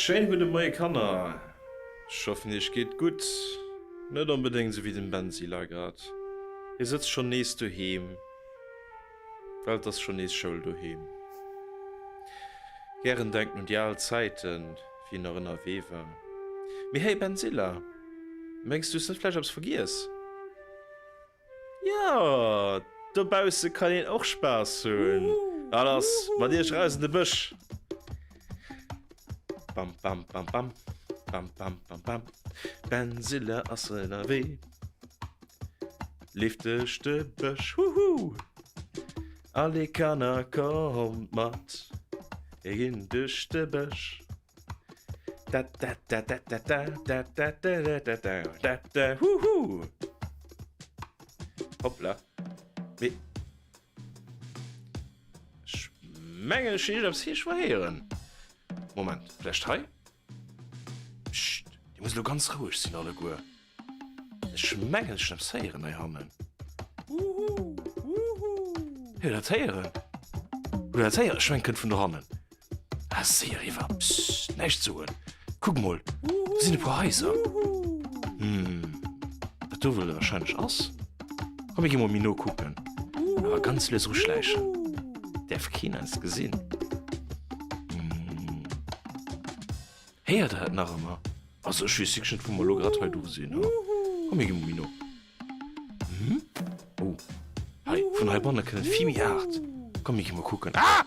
Schéine gudde Moie Kanner, ech hoffen iech geet gutt, net onbedéngt esou wéi dem Ben Sila grad, hie sëtzt schonn nees doheem, well et ass schonn nees Schoul doheem. Gären denkt en un déi al Zäiten, wéi en nach ënnerwee war. Mee hey Ben Sila, mengs du hues net vläicht eppes vergiess? Jo, dobausse kann een och Spaass hunn. A lass mat iech raus an de Bësch! Bam bam bam bam, bam bam bam bam, Benzilla ass ënnerwee, leeft duerch de Bësch, huhu! Allez Kanner, kommt mat, mir ginn duerch de Bësch. Da da da da da da da da da da da da da huhu! Hoppla. Mee ech mengen ech hunn iergendeppes heesch verhéieren. Moment, vläicht hei? Pscht, dir musst elo ganz roueg sinn alleguer. Ech mengen ech hunn eppes héieren heihannen. Hutt der dat héieren? Hutt der dat héieren? Ech mengen et kënnt vun dohannen. Ah, séier eriwwer. Psst, näischt soen. Kuck mol, do sinn e puer Haiser. Hm, wat do wuel warscheinlech ass? Komm, mir gi mol méi no kucken. Awer ganz lues eruschläichen. Däerf keen eis gesinn. Hm. Héiert der dat nach ëmmer? Also ech weess wierklech net wou mer elo grad hei dru sinn. Komm mir gi mol méi no. Hm? Oh, hei, vun heibanne kënnt et vill méi haart. Komm mir gi mol kucken. Ah!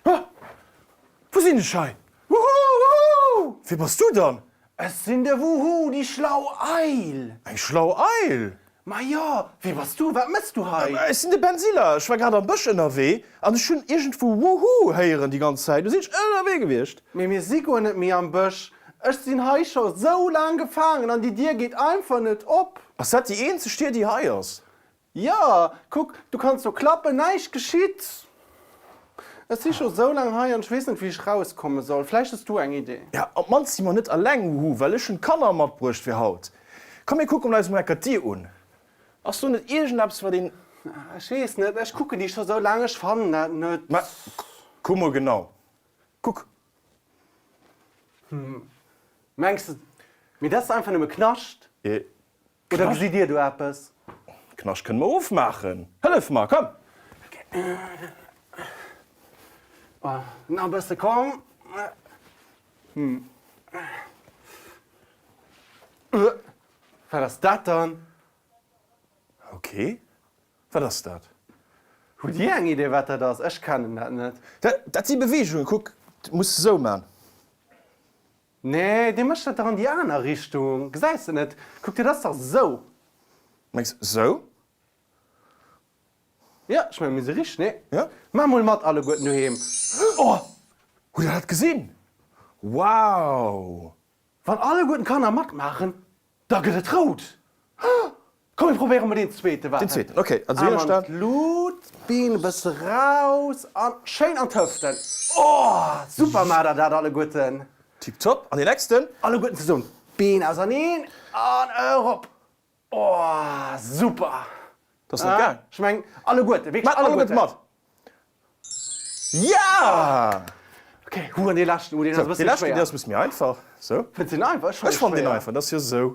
Ah! Wou sinn ech hei? Wuhu! Wuhu! Wie bass du dann? Ech sinn de Wuhu, déi schlau Eil! Eng schlau Eil? Ma jo! Wie bass du? Wat mëss du hei? Ech sinn de Ben Siller. Ech war grad am Bësch ënnerwee an ech hunn iergendwou Wuhu héieren déi ganz Zäit. Du sinn ech ënnerwee gewiescht. Mee mir si guer net méi am Bësch. Ech sinn hei scho sou laang gefaangen an déi Dier geet einfach net op. Ass dat déi eenzeg Dier, déi hei ass? Jo, kuck, du kanns do klappen, näischt geschitt. Ech si scho sou laang hei an ech weess net, wéi ech rauskomme soll. Vläicht hues du eng Idee? Ja, op d'mannst si mer net eleng, huhu, well ech hunn d'Kanner matbruecht fir haut. Komm, mir kucken eis mol enker d'Dier un. Ass do net iergendeppes, wat een. Ech weess net, ech kucken déi scho sou laang, ech fannen dat net. Mä kuck mol genau, kuck. Hm, mengs de, mee dat ass einfach nëmme Knascht? Oder gesitt Dir do eppes? Knascht kënne mer ofmaachen. Hëllef mer, komm! Nach e bësse, komm! Wat ass dat dann? Ok, wat ass dat? Hutt Dir eng Idee, wat dat ass? Ech kennen dat net. Dat si Beweegungen, kuck, muss de sou man. Nee, dee mécht dat dach an déi aner Richtung. Gesäis de net? Kuck dir, dat ass dach sou. Mengs sou? Jo, ech mengen, mir si richteg, nee? Jo. Maach mol mat, alleguerten doheem. Oh! Hutt der dat gesinn? Wow! Wann alleguerten d'Kanner matmaachen, Da gëtt et rout! Komm mir probéiere mol deen zweeten. Deen zweeten, ok. Also hier Aarm an steet. d'Lut, d'Been e bësse raus an schéin an d'Hëften. Oh, super maacht der dat alleguerten. Tiptop. An deen nächsten? Alleguerten zesummen, d'Been auserneen an erop. Oh, super! Dat ass net gaang. Ech mengen alleguerten, wierklech Maacht alleguerten alleguerten. mat. Ja! Ok, hu an dee leschten, hu deen ass e bësse méi schwéier. Deen ass e bësse méi einfach. Sou. Fënns du deen einfach? Ech fannen deen einfach, dat ass jo sou.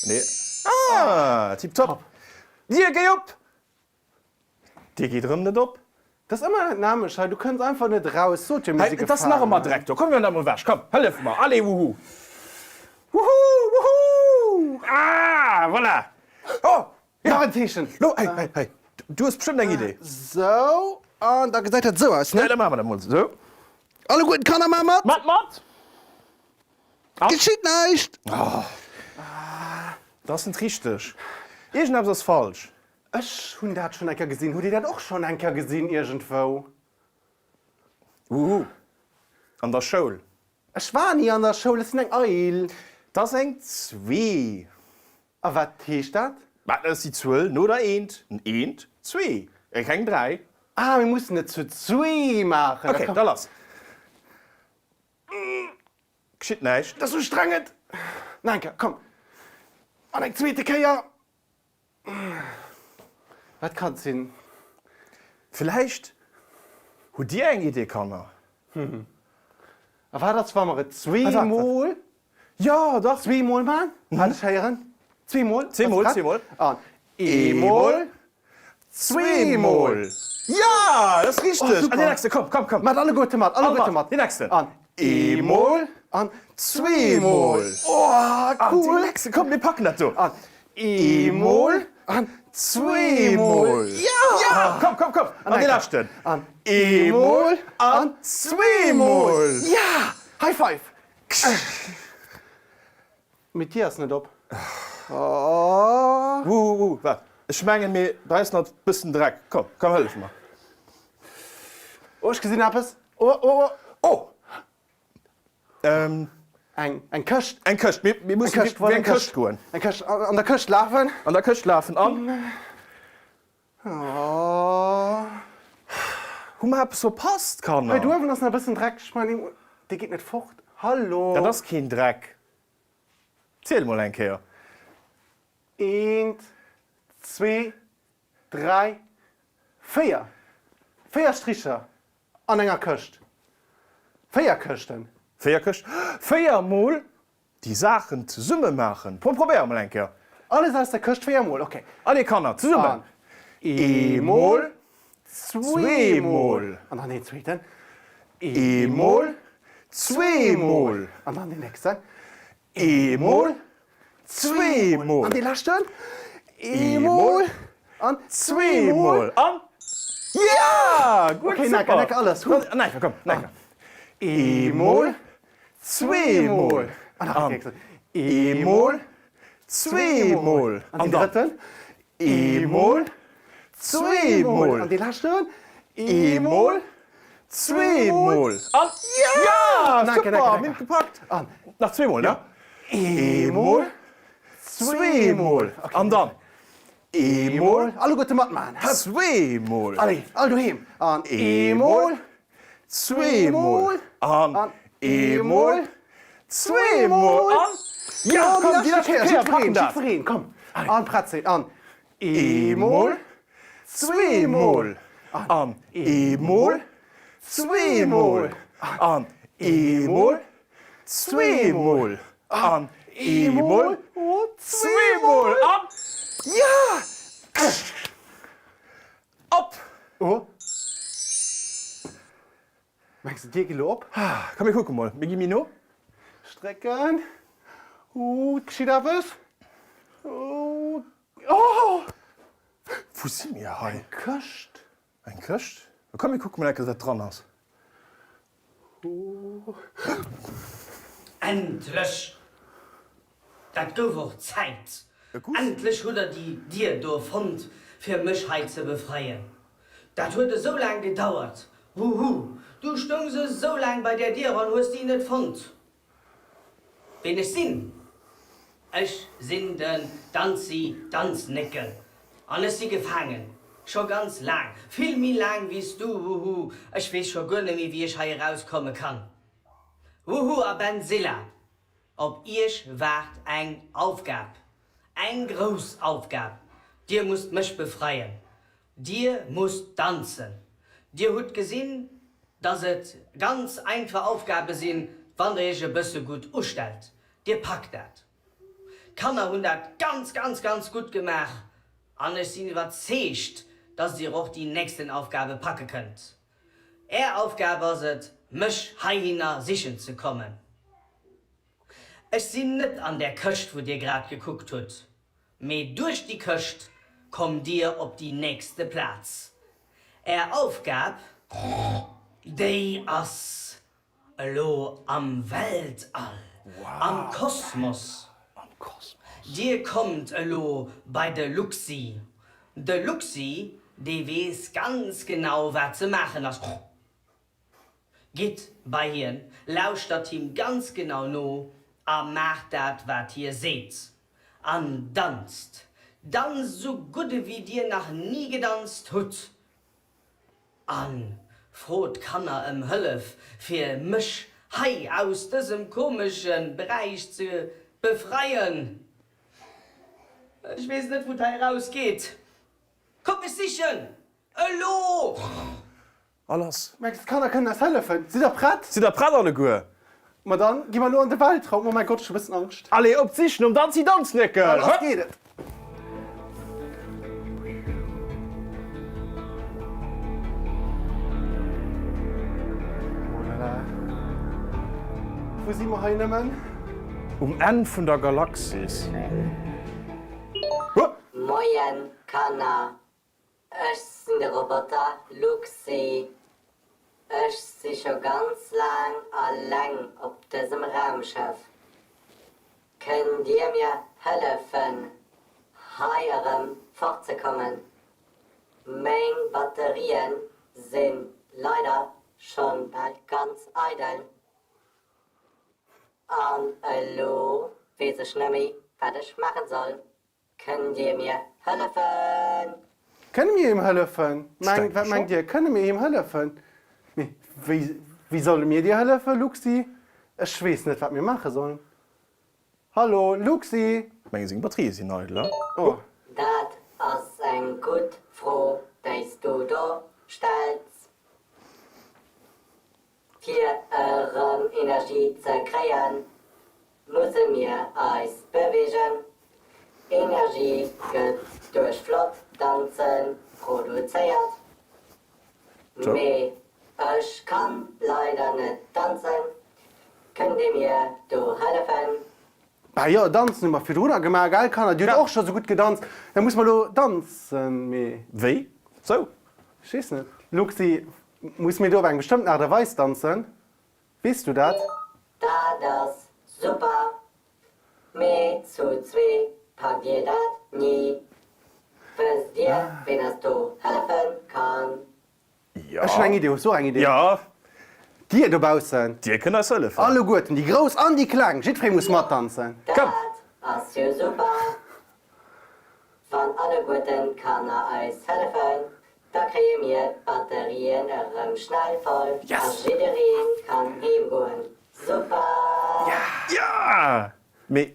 Nee. Ah, tiptop. Dier, géi op! D'Dier geet erëm net op. Dat ass ëmmer dat nämmlecht hei, du kënns einfach net eraus. Sot jo, mir si Hei, et ass nach ëmmer gefaangen. Dreck do. Komm, mir man dat mol ewech. Komm, hëllef mer. Allez, wuhu! Wuhu! Wuhu! Ah, voilà! Oh! Nach en Zeechen! Lo, hei, hei, hei, du hues bestëmmt eng Idee. Sou, an da gesäit dat sou aus, ne? Ja, da maache mer dat mol sou. Alleguerten d'Kanner maache mat! Mat, mat! Geschitt näischt! Oh, dat ass net richteg. Iergendeppes ass falsch. Ech hunn dat schonn eng Kéier gesinn. Hutt Dir dat och schonn eng Kéier gesinn iergendwou? Uhu, an der Schoul. Ech war ni an der Schoul, ech sinn eng Eil. Dat ass eng Zwee. A wat heescht dat? Mä dat ass déi Zuel no der Eent. Eent, zwee, keng dräi. Ah, mir mussen et zu zwee maachen. Ok, da lass. Geschitt näischt. Dat ass ustrengend. Nach eng Kéier, komm. An eng zweete Kéier. Wat kann et sinn? Villäicht hutt Dir eng Idee, Kanner? A wat ass, wa mer et zweemol. Jo, dach. Zweemol man? Hat ech héieren. Zweemol? Zweemol, zweemol. An eemol, zweemol. Jo, dat ass richteg. An deen nächste, komm, komm, komm. Mat alleguerte mat, alleguerte mat. Deen nächsten. An eemol an zweemol. Oh, cool. An deen nächsten, komm, mir packen dat do. An eemol an zweemol. Jo! Komm, komm, komm. An dee leschten. An eemol an zweemol. Ja! High five! Mee d'Dier ass net op. Wuhuhu, waart, ech mengen mir hei ass nach bëssen Dreck. Komm, komm hëllef mer. Oh, ech gesinn eppes. Oh, oh, oh. Oh! Eng, eng Këscht. Eng Këscht, mir, mir mussen Eng Këscht, eng Këscht goen. Eng Këscht, an der Këscht lafen. An der Këscht lafen an. Oh. Hu mer eppes verpasst, Kanner? Hei do uewen ass nach e bëssen Dreck. Ech mengen, dee geet net fort. Hallo? Dat ass keen Dreck. Ziel mol eng Kéier. Eent, zwee, dräi, véier. Véier Stricher an enger Këscht. Véier Këschten. Véier Këschten. Véier mol Déi Saachen zesumme maachen. Probéiere mol eng Kéier. Alles aus der Këscht 4 mol, ok. Allez Kanner, zesummen. An eemol, zweemol. An dann deen zweeten. Eemol, zweemol. An dann deen nächsten. Eemol, zweemol. An dee leschten. Eemol an zweemol. An ja! Gutt, super! Ok, Necker, Necker, alles. Necker, komm, Necker. Eemol, Zweemol an eemol, zweemol an den drëtten, eemol, zweemol an dee leschten, eemol, zweemol an ja! Super, mir hunn et gepackt! An nach zweemol, ne? Eemol, zweemol an dann eemol, Alleguerte matmaachen, zweemol, allez, all doheem, an eemol, Zweemol an eemol, zweemol an. Jo, komm, déi lescht Kéier, jiddwereen, jiddwereen, komm, an prett sinn, an eemol, zweemol an eemol, zweemol an eemol, zweemol an eemol, zweemol an. Ja! Op! Oh! Mengs de d'Dier geet elo op? Komm mir kucke mol, mir gi méi no. Strecken. Ooh, et geschitt eppes. Ooh, oh! Wou si mir hei? Eng Këscht. Eng Këscht? Komm mir kucke mol enke wat dran ass. Endlech! Dat gouf och Zäit! Endlech hutt der déi Dier do fonnt, fir mech hei ze befreien. Dat huet esou laang gedauert! Huhu, du stoungs esou laang bei där Dier an hues déi net fonnt! Ween ech sinn? Ech sinn den Danzi Danznéckel an ech si gefaangen, scho ganz laang, vill méi laang wéi s du, huhu, ech weess scho guer net méi wéi ech hei eraus komme kann, huhu. A Benzilla, op iech waart eng Aufgab, eng grouss Aufgab, dir musst mech befreien, Dir musst danzen. Dir hutt gesinn, dass et ganz einfach Aufgabe sinn, wann der iech e bësse gutt ustellt. Dir packt dat. D'Kanner hunn dat ganz, ganz, ganz gutt gemaach an ech sinn iwwerzeegt, dass dir och déi nächsten Aufgabe packe kënnt. Är Aufgab ass et, mech heihinner sichen ze kommen. Ech sinn net an där Këscht, wou dir grad gekuckt hutt. Mee duerch déi Këscht kommt dir op déi nächste Plaz. Är Aufgab, déi ass elo am Weltall, am Kosmos. Dir kommt elo bei de Luxi. De Luxi, dee weess ganz genau, wat ze maachen ass. Gitt bei hien, lauschtert him ganz genau no a maacht dat, wat hie seet. An danzt! Danzt esou gutt ewéi dir nach ni gedanzt hutt! A frot d'Kanner ëm Hëllef, fir mech hei aus dësem komesche Beräich ze befreien. Ech weess net, wou et hei eraus geet. Kommt mech sichen! Elo! A lass. Mengs d'Kanner kënnen eis hëllefen? Sidd der prett? Sidd der prett alleguer? Ma dann gi mer elo an de Weltraum. Oh mäi Gott, ech hu bëssen Angscht. Allez, op d'Sich nom Danzi Danznéckel! A lass geet et! Oh la la. Wou si mer hei nëmmen? Um Enn vun der Galaxis. Moien Kanner, Ech sinn de Roboter Luxi. Ech si scho ganz laang alleng op dësem Raumschëff. Kënnt Dir mir hëllefen, hei erëm fortzekommen? Meng Batterien si leider schonn bal ganz eidel. An elo weess ech nëmmi, wat ech maachen soll. Kënnt Dir mir hëllefen? Kënne mir him hëllefen? Meng, wat mengt Dir, kënne mir him hëllefen? Mee wéi, wéi solle mir dir hëllefen, Luxi? Ech weess net, wat mir maache sollen. Hallo, Luxi? Ech mengen, seng Batterië sinn eidel, a? Oh. Dat ass eng gutt Fro, déi s du do stells. Fir erëm Energie ze kréien, musse mir eis beweegen. Energie gëtt duerch flott Danze produzéiert. Mee ech kann leider net danzen. Kënnt dir mir do hëllefen? Bah jo, danzen hu mer virdrunner gemaach, gell Kanner? Dir hutt och scho sou gutt gedanzt, da muss mer elo danzen, mee. Wéi? Sou? Ech weess net. Luxi, muss mir do op eng bestëmmten Aart a Weis danzen? Weess du dat? Dat ass super, mee zu zwee packt dir dat ni. Wësst dir, ween eis do hëllefe kann? Jo. Ech hunn eng Idee. Hues du och eng Idee? Jo. Dir dobaussen. Dir kënnt eis hëllefen. Alleguerten, déi Grouss an déi Kleng, jiddweree muss matdanzen. Komm! Dat ass jo super! Wann alleguerten d'Kanner eis hëllefen, da kréie mir d'Batterien erëm schnell voll a Yes! jidderee kann heem goen. Super! Ja! Mee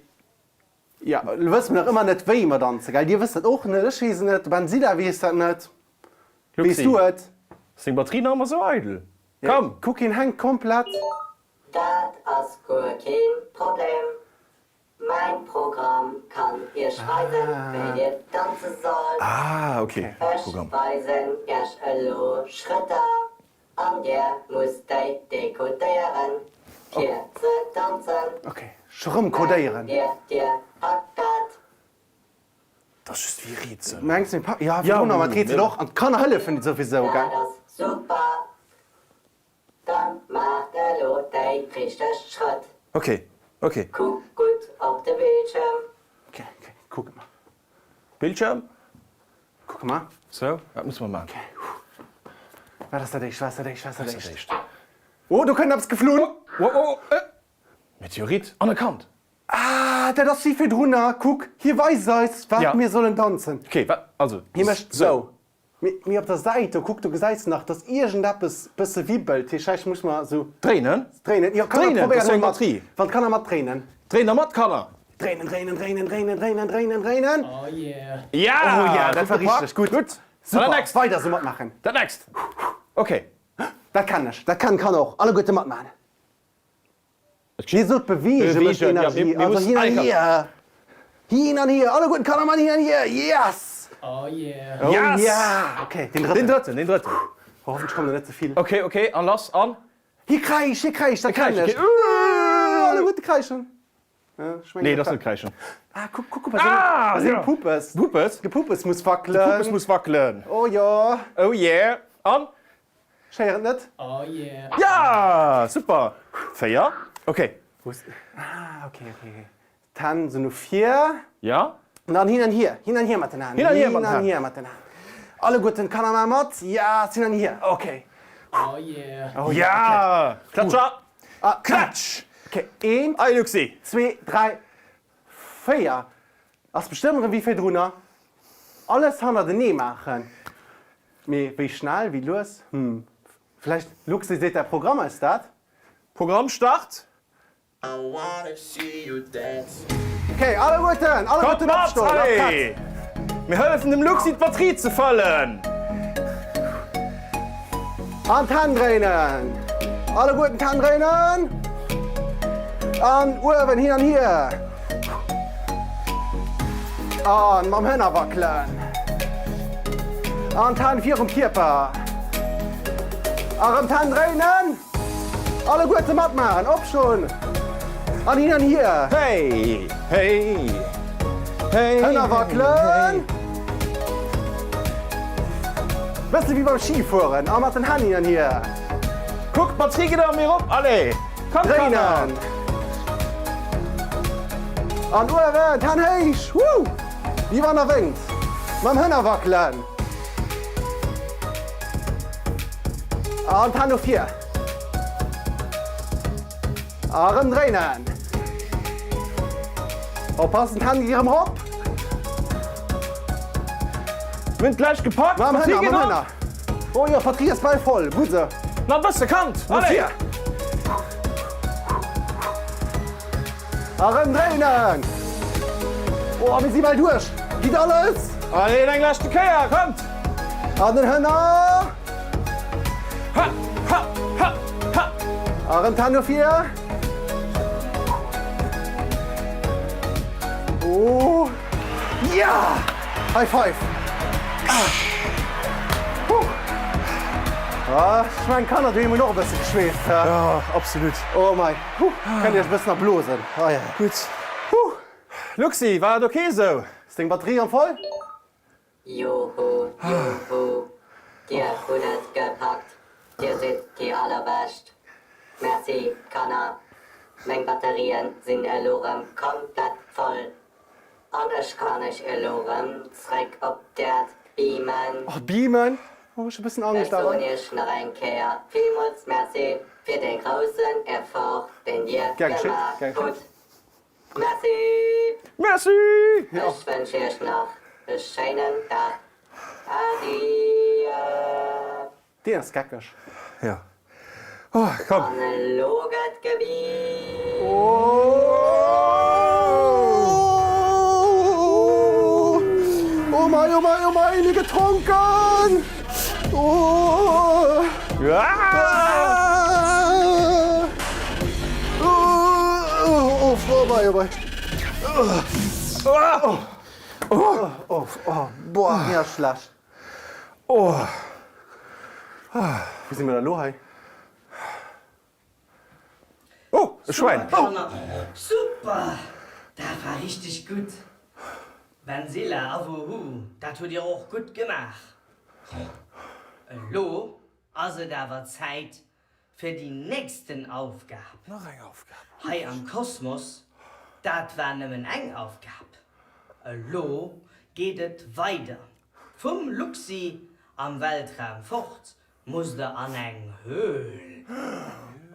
Jo, elo wësse mir nach ëmmer net, wéi mer danzen, gell? Dir wësst dat och net, ech weess et net, de Ben Sida weess dat net. Weess du et? Ass deng Batterie nach ëmmer sou eidel? Komm! Kuck, hien hänkt komplett. Dat ass guer keen Problem, mäin Programm kann iech weisen wéi dir danze sollt. Ah, ok, Ech weisen iech elo Schrëtter an dir musst déi decodéieren fir ze danzen. Ok, scho rëm codéieren. Mengt dir, dir packt dat? Dat ass just wéi Rätsel. Mengs du, mir packen? Jo, virdrun nach mat Rätsel och. An d'Kanner hëllefen souwisou, gell? Dat ass super! Da maacht elo déi richteg Schrëtt. Ok, ok. Kuck gutt op de Bildschirm. Ok, ok, kucke mer. Bildschirm? Kucke mer. Sou, wat musse mer maachen? Ok, huh. Wat ass dat éischt? Wat ass dat éischt? Wat ass dat éischt? Oh, do kënnt eppes geflunn! Oh, oh, oh, Meteorit an e Kand! Ah, dat ass wéi virdrunner. Kuck, hie weist eis, wat mir sollen danzen. Ok, wat, also, Hie mécht sou. Mee op der Säit do, kuck, do gesäis de nach, dass iergendeppes bësse wibbelt. Hie schäicht, muss mer sou. Dréinen? Dréinen, jo, Kanner, Dréinen, dat ass probéiert jo emol eng mat. Batterie. Wann d'Kanner mat dréinen. Dréint der mat, Kanner! Dréinen, dréinen, dréinen, dréinen, dréinen, dréinen, dréinen. Oh yeah. Ja! Oh yeah, dat war Gutt gepackt. richteg gutt. Gutt. Super, Dat next. weider sou matmaachen. Dat next. Ok. Dat kennen ech, dat kennen d'Kanner och alleguerte matmaachen. Hie sot beweege mécht Energie, also hin an hier, hin an hier, alleguerten d'Kanner mat hin an hier, yes! Oh yeah! Oh yeah! Ok, deen drëtten. Deen drëtten, deen drëtten. Hoffentlech kommen der net ze vill. Ok, ok, an lass, an. Hie kräischt, hie kräischt, dat kennen ech. Alleguerte kräischen. Nee, dat ass net kräischen. Ah, kuck, kuck, bei sengem, bei sengem Puppes. Puppes? De Puppes muss wackelen. De Puppes muss wackelen. Oh jo. Oh yeah. An? Schéier et net? Oh yeah. Ja! Super! 4. Ok. Ah, ok, ok, ok. D'Hänn sou no vir. Ja. An dann hin an hier, hin an hier mat den Hänn. Hin an hier mat den Hin an hier mat den Hänn. Alleguerten d'Kanner maache mat. Ja, hin an hier. Ok. Oh yeah. Oh yeah, ok. Klatscher! Klatsch! Ok, eent, Allez Luxi! zwee, dräi, véier. Ass bestëmmt erëm wéi virdrunner. Alles hannertenee maachen. Mee wéi schnell, wéi lues? Hm, vläicht, Luxi, seet däi Programm eis dat? Programm start! Ok, alleguerten, Kommt alleguerten mat, opstoen a allez! prett! Mir hëllefen dem Luxi d'Batterie ze fëllen! An d'Hänn dréinen. Alleguerten d'Hänn dréinen. An uewen hin an hier. An mam Hënner wackelen. An d'Hänn virum Kierper. A rëm d'Hänn dréinen. Alleguerte matmaachen. Opstoen. An hin an hier. Hey, hey, hey. Hënner wackelen. Bësse wéi beim Schifueren. A mat den Hänn hin an hier. Kuck, d'Batterie geet awer méi erop. Allez, komm Kanner. Dréinen. An uewen, d'Hänn héich. Woo! Wéi wann der wénkt. Mam Hënner wackelen. An d'Hänn no vir. A rëm dréinen. Oppassen, d'Hänn gi rëm rop. Mir hunn d'lescht gepackt. Mam Hënner, mam Hënner. Oh jo, d'Batterie ass bal voll. Gutt esou. Nach e bësse, kommt! Allez! A rëm dréinen. Oh, mir si bal duerch. Gitt alles. Allez, eng leschte Kéier, kommt! An den Hënner. Ha, ha, ha, ha. A rëm d'Hänn no vir. Oh, ja! High five! Ah. Huh. Ah, ech mengen, d'Kanner doheem hunn och e bësse geschweesst, hä? Ja, absolut. Oh mei. Huh, kënnt Iech e bëssen erblosen. Oh ja. Gutt. Huh. Luxi, war et ok esou? Ass deng Batterie erëm voll? Juhu, juhu, dir hutt et gepackt, dir sidd déi allerbescht. Merci Kanner, meng Batterien sinn elo rëm komplett voll an ech kann ech elo rëm zréck op d'Äerd beamen. Oh, beamen? Oh, ech hu bëssen Ech Angscht awer. soen iech nach eng Kéier villmools Merci fir dee groussen Effort, deen dir Gär geschéckt, gemaach gär hutt. geschéckt. Merci! Merci! Ech wënsch iech nach e schéinen Dag. Adieu! Deen ass geckeg. Jo. Oh, komm. An elo gëtt gebiisst! Oh mei, oh mei, oh mei, mir getronken! Oh! Oh, oh mei, oh mei. Oh, oh, oh, oh, boah, mir ass schlecht. Oh. Wou si mir da lo hei? Oh, e Schwäin! Super, Kanner! Super! Dat war richteg gutt! Benzilla a Wuhu, dat hutt dir och gutt gemaach! Elo ass et awer Zäit fir déi nächsten Aufgab. Nach eng Aufgab. Hei am Kosmos, dat war nëmmen eng Aufgab. Elo geet et weider. Vum Luxi am Weltraum fort musst der an eng Höhl.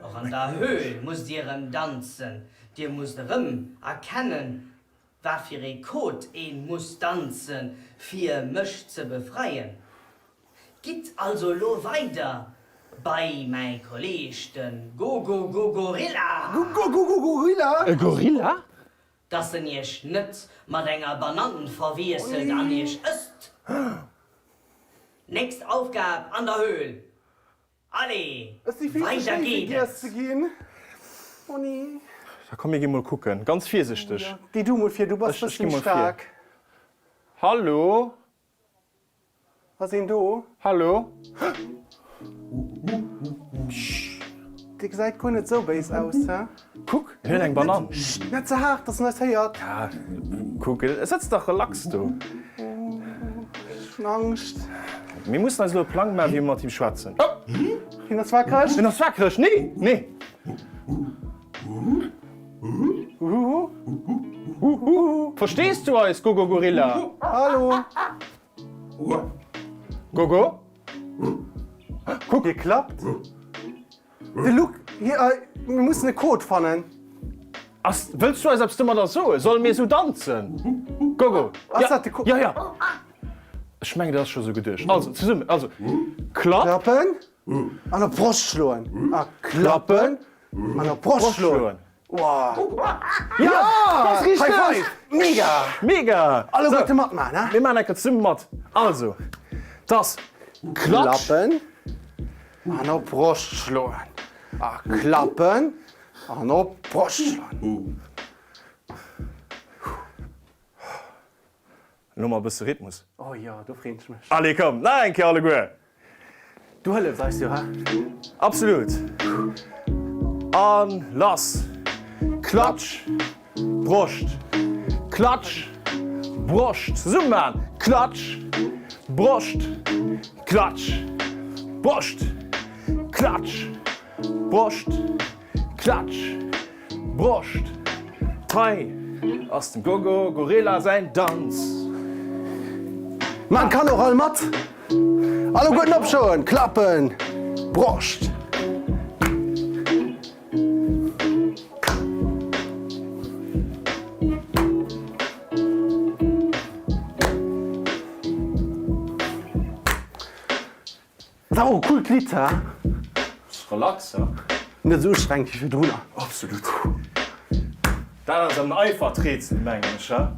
Och an der Höhl musst dir erëm danzen. Dir musst erëm erkennen, wat fir ee Code een muss danzen, fir mech ze befreien. Gitt also elo weider bei mäi Kolleg de Gogogogorilla! Gogogogorilla? E Gorilla? Dass en iech net mat enger Banann verwiesselt an iech ësst! Nächst Aufgab an der Höhl! Allez, Ech si vill ze weider schéi fir geet giess ze et! ginn. Oh nee. Da komm mir gi mol kucken, ganz virsichteg. Géi du mol vir, du bass Ech ech bëssi gi méi mol vir. staark. Hallo? Ass een do? Hallo? Dee gesäit guer net sou béis aus, he? Kuck, en huet eng Banann. Chut, net ze haart, dass en eis héiert. Ja, kuck, e sëtzt dach relax do. Ech hunn Angscht. Mir mussen eis elo e Plang maachen, wéi mir mat him schwätzen. Oh! Hien ass waakreg. Hien ass waakreg! Nee, nee! Verstees du eis, Gogo Gorilla? Hallo! Gogo? Kuck, hie klappt. De Luc, hie, mir mussen e Code fannen. Ass, wëlls du eis eppes domadder soen? Solle mir esou danzen? Gogo? Ass dat de Code? Ja, ja. Ech mengen, dat ass scho sou geduecht. Also, zesummen, also, klapp. Klappen an op d'Broscht schloen. A klappen an op d'Broscht schloen. Wow. Ja, dat ass richteg! High five! Mega! Mega! Alleguerte matmachen, he? Mir maachen enker zesumme mat. Also, 't ass klatsch. Klappen. An op d'Broscht schloen. A klappen an op d'Broscht schloen. Elo mol e bësse Rhythmus. Oh jo, do freen ech mech. Allez komm, nach eng Kéier alleguer! Du hëllefs eis jo, he? Absolut! An lass! Klatsch, Broscht, Klatsch, Broscht, zesumme maachen! Klatsch, Broscht, Klatsch, Broscht, Klatsch, Broscht, Klatsch, Broscht, hei ass dem Gogo Gorilla säin Danz. Man kann och all mat, alleguerten opschoen, klappen, Broscht. Ass awer och e coolt Lidd, he? Ass relax, he? Net esou ustrengend wéi virdrunner. Absolut. Dat ass en einfacht Rätsel, mengen ech, he?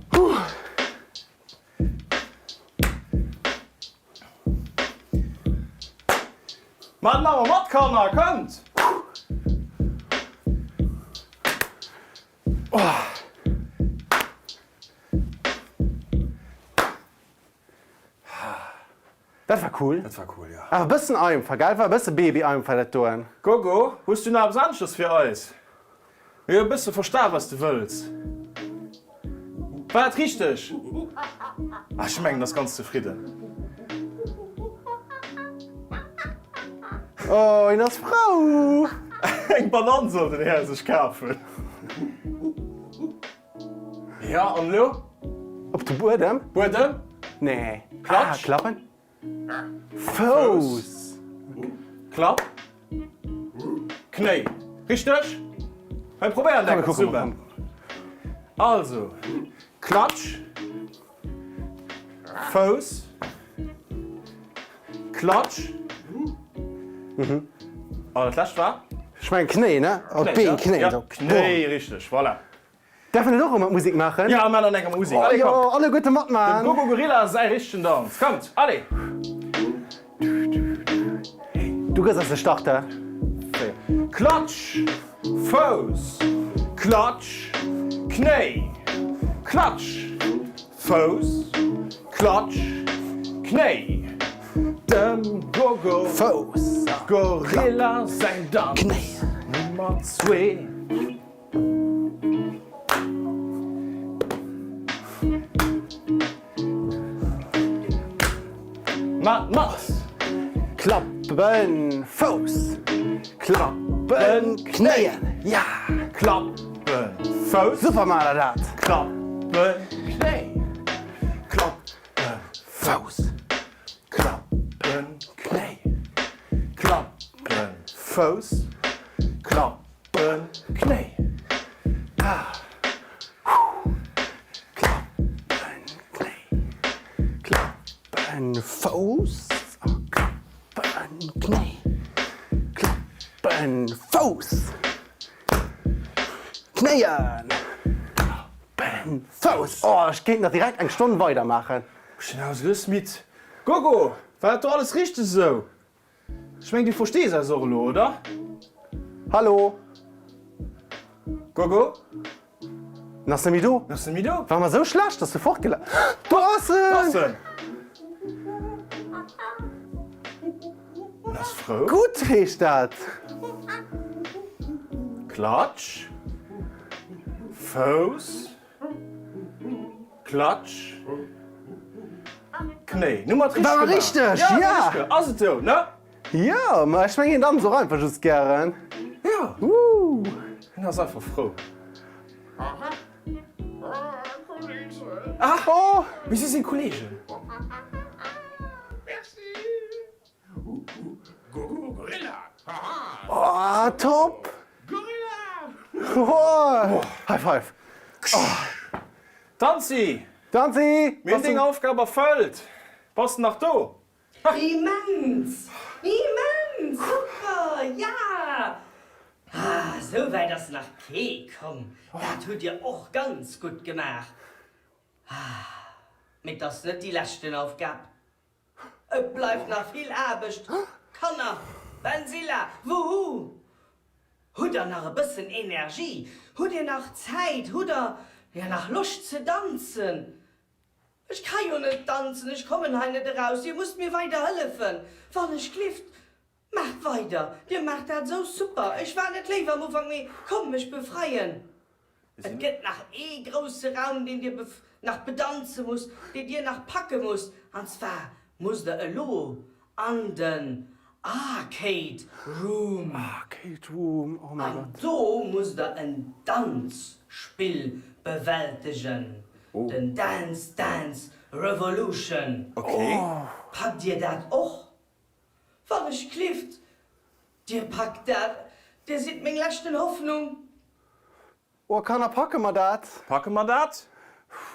Maacht awer mat, Kanner, kommt! Dat war cool. Dat war cool, jo. Awer e bëssen einfach, gell? War e bësse Baby-einfach dat doen. Gogo, hues du nach eppes aneschters fir eis? Mir hu e bësse versta wat s de wëlls. War dat richteg? Ah, ech mengen, en ass ganz zefridden. Oh, en ass frou! Eng Banann soll den Här sech kafen. Ja, an elo? Op de Buedem? Buedem? Nee. Klatsch. Ah, klappen. Fouss. Klapp. Knéi. Richteg? Mir probéieren dat Komm, zesummen. Also, Klatsch. Fouss. Klatsch. Mhm. An dat lescht war? Ech mengen Knéi, ne? Oh, d'Been, Knéi. Ja, Knéi, richteg, voilà. Därf een net och ëmmer Musek maachen? Ja, mir maachen eng Musek. Oh Allez, jo, kommt. alleguerte matmaachen. Dem Gogo Gorilla säi richtegen Danz. Kommt, allez! Du gëss eis de Starter. 4. Klatsch, Fouss, Klatsch, Knéi, Klatsch, Fouss, Klatsch, Knéi. Dem Gogo Fouss, Gorilla säin Danz. Knéi. Nummer zwee. Mat mat. Klappen Fouss, klappen Knéien, ja! Klappen Fouss. Super maacht der dat! Klappen Knéi, klappen Fouss, klappen Knéi, klappen Fouss, klappen. Klappen, Knéi, ah, hu, klappen, Knéi, klappen, Fouss, ah, klappen, Knéi, klappen, Fouss, Knéien, klappen, Fouss. Oh, ech kéint nach direkt eng Stonn weider maachen. Ech sinn awer esou midd. Gogo, war dat do alles richteg esou? Ech meng du verstees eis och elo, oder? Hallo? Gogo? En ass net méi do. En ass net méi do. War mer esou schlecht, dass e fortgela. Do ass en! Do ass en! En ass frou. Gutt heescht dat. Klatsch. Fouss. Klatsch. Knéi. Nu mat War richteg, ja! Ja, ass et jo, ne? Jo, ma ech mengen, hien danzt och einfach just gären. Ja. Woo! Hien ass einfach frou. Ah! Oh! Mee si sinn Kollegen. Oh, top! Oh, High five! Tanzi! Tanzi! Mir hunn deng Aufgab erfëllt! Bass de nach do? Immens! Immens! Super! Ja! Ah, esou wäit ass nach kee komm. Dat hutt dir och ganz gutt gemaach. Ah, mee 't ass net déi leschten Aufgab. Et bleift nach vill Aarbecht, Kanner! Benzilla, Wuhu! Hutt der nach e bëssen Energie? Hutt dir nach Zäit? Hutt der jo nach Loscht ze danzen? Ech ka jo net danzen, ech kommen hei net eraus, dir musst mir weider hëllefen, wann ech glift. Maacht weider, dir maacht dat esou super, ech war net léif am Ufank, mee komm mech befreien. Et gëtt nach ee grousse Raum, deen dir nach bedanze musst, deen dir nach packe musst, an zwar musst der elo an den Arcade Room. Arcade Room, oh mäi An Gott. do musst der en Danzspill bewältegen, den Dance Dance Revolution. Okay. Packt dir dat och? Wann ech clift, dir packt dat, dir sidd meng leschten Hoffnung. Oh Kanner, packe mer dat? Packe mer dat?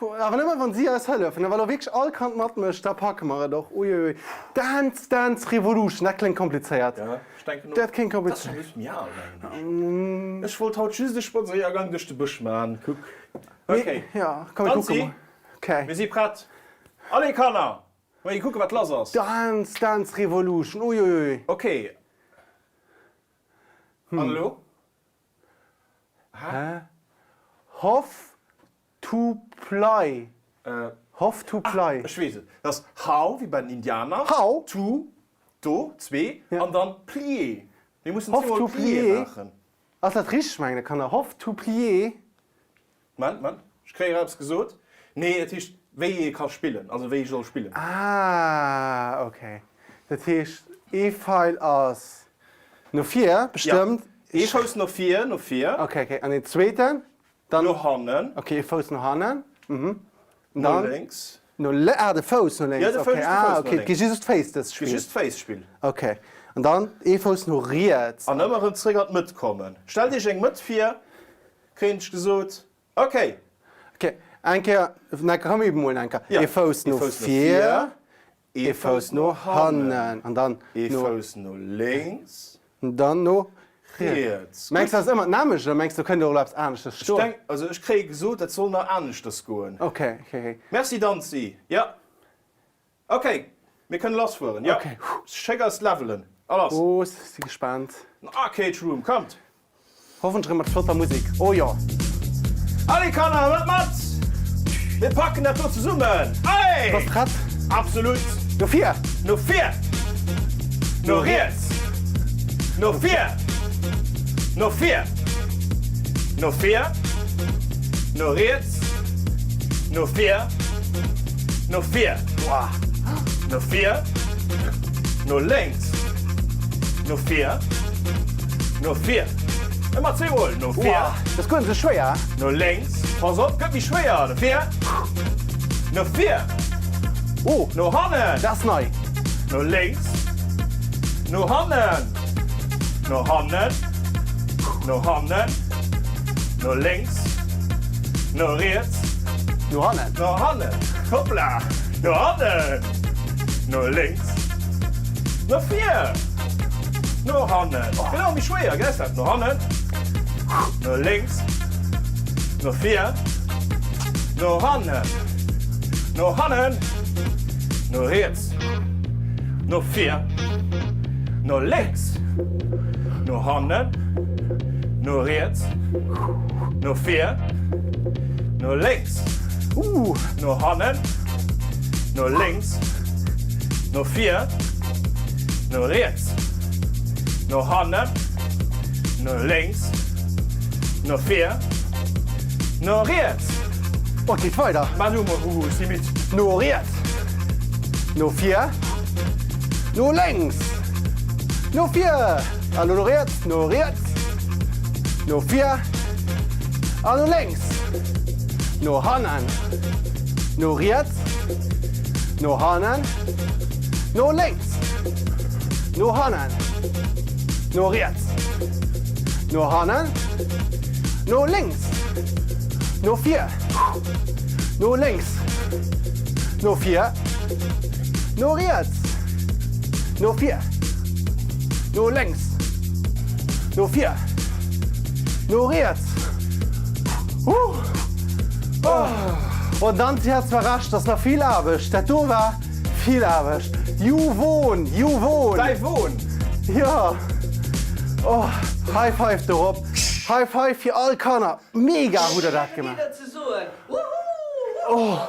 Awer nëmme wann si eis hëllefen. Wa lo wierklech all Kand matmécht, da packe mer et och. Uiuiui. Dance Dance Revolution, dat kléngt komplizéiert. Ja, ech denken och. Dat kléngt Dat ass komplizéiert. scho just méi al, mengen ech. Ech wollt haut just e Spadséiergang duerch de Bësch man. Kuck. Okay. Ja, komm mir kucke Danzi, mol. Okay. mir si prett. Allez Kanner, Mol kucken wat lass ass. Dance Dance Revolution, uiuiui. Ok. An elo? Hä? Hoff to play. Hoff to play. Ah, ech weess et. Dat ass how, wéi bei den Indianer. How. To, do, zwee, an dann plier. Mir mussen Hoff zweemol to plier plier. maachen. Ass dat richteg, mengen ech, Kanner? Hoff to plier. Moment, Moment, ech kréie grad eppes gesot. Nee, et heescht wéi ee ka spillen, also wéi ee soll spillen. Ah, ok. Dat heescht, ee Feil ass no vir, bestëmmt. Ja, ee Fouss no vir, no vir. Ok, ok. An deen zweeten dann? No hannen. Ok, ee Fouss no hannen. Mhm. No Dann? lénks. No lé, ah, de Fouss no lénks. Ja, de Ok, Fouss, de ah, Fouss no ok. Et lénks. gi just d'Féiss dëst Et gi Spill. just d'Féiss Spill. Ok. An dann ee Fouss no riets. An ëmmer erëm zréck an d'Mëtt kommen. Stellt iech eng Mëtt vir, Kréien ech gesot. Ok. Ok, eng Kéier, na komm üben mol eng Kéier. Ee Fouss no vir, ee Fouss no hannen an dann Ee no. Fouss no lénks. An dann no riets. Mengs du dat ass ëmmer d'nämmlecht oder mengs du do kënnt och elo eppes aneschters Ech stoen? denk, also ech kréie gesot, dat soll nach aneschters goen. Ok, ok, ok. Merci Danzi. Jo. Ok, mir kënnen lass fueren. Jo, schéck eis d'Levelen. A lass! Oh, ech si gespaant. Den Arcade Room, kommt! Hoffentlech erëm mat flotter Musek. Oh jo! Allez Kanner, mat mat! Mir packen dat do zesummen! Allez! Bass prett? Absolut! No vir! No vir! No riets! No vir! No vir! No vir! No riets! No vir! No vir, no vir, no lénks, no vir, no vir, ëmmer zweemol, no vir. Dat ass guer net esou schwéier. No lénks, pass op, gëtt méi schwéier, no vir, no vir, no hannen. Dat ass nei. No lénks, no hannen, no hannen, no hannen, no lénks, no riets. No hannen. No hannen, hoppla, no hannen, no lénks, no vir, no hannen, gëtt ëmmer méi schwéier, gell, Steph? No hannen, no lénks, no vir, no hannen, no hannen, no riets, no vir, no lénks, no hannen, no riets, no vir. No lénks, no hannen, no lénks, no vir, no riets, no hannen, no lénks, no vir, no riets. Oh, et geet weider. Maach du emol, Huhu, ech si midd. No riets, no vir, no lénks, no vir, an elo no riets, no riets, no vir. An no lénks, no hannen, no riets, no hannen, no lénks, no hannen, no riets, no hannen, no lénks, no vir, no lénks, no vir, no riets, no vir, no lénks, no vir. No riets. Huh. Oh. Oh, Danzi hat zwar Recht, dass nach vill Aarbecht. Dat do war vill Aarbecht. Ju Won, Ju Won. Däi Won. Jo! Oh, High Five dorop! High Five fir all Kanner! Mega hutt der dat gemaach! Oh!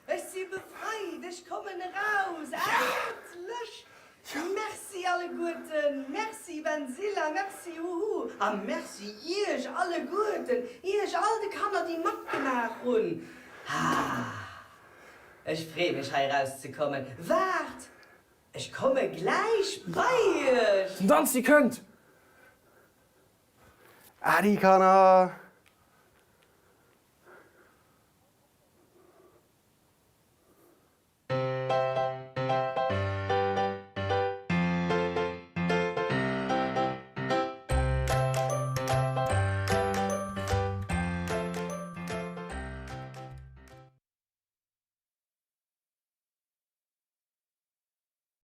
Ech si befreit! Ech kommen eraus! Endlech! Merci alleguerten! Merci Benzilla, merci Huhu a merci iech alleguerten, iech all de Kanner déi matgemaach hunn. Haa, ech free mech hei erauszekommen. Waart, ech komme gläich bei iech. Den Danzi kënnt! Äddi Kanner!